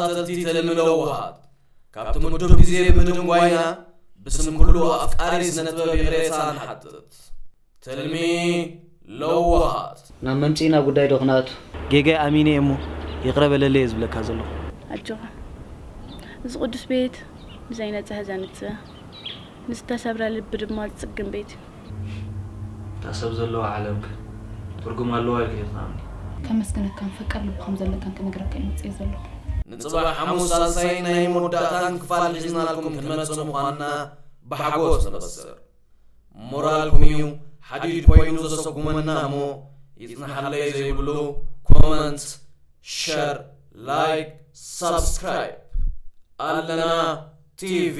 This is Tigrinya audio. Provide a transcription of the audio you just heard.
ተኸታተልቲ ተልሚ ለውሃት፣ ካብቲ ምዱብ ግዜ ብምድንጓይና ብስም ኩሉ ኣፍቃሪ ስነ ጥበብ ይቕሬታ ንሓትት። ተልሚ ለውሃት። ናብ መምፅኢና ጉዳይ ዶ ክንኣቱ? ጌጋይ ኣሚነ እየ እሞ ይቕረ በለለይ እየ ዝብለካ ዘለኹ። ኣጆኻ፣ እዚ ቅዱስ ቤት ብዘይነጽህ ዘንጽህ፣ ንዝተሰብረ ልቢ ድማ ዝጽግን ቤት እዩ። እታ ሰብ ዘለዋ ዓለም ትርጉም ኣለዋ ኢልካ ትኣምኒ? ከመስግነካን ፍቅር ልቢ ከም ዘለካን ክነግረካ እየ መፅየ ዘለኹ። ንጽባሕ ሓሙስ ሳልሳይ ናይ መወዳእታን ክፋል ሒዝናልኩም ክንመጽእ ምዃንና ብሓጎስ ነበስር። ሞራልኩም እዩ ሓዲድ ኮይኑ ዘሰጉመና እሞ ይጽናሓለይ ዘይብሉ ኮመንት፣ ሸር፣ ላይክ፣ ሳብስክራይብ። ኣለና ቲቪ።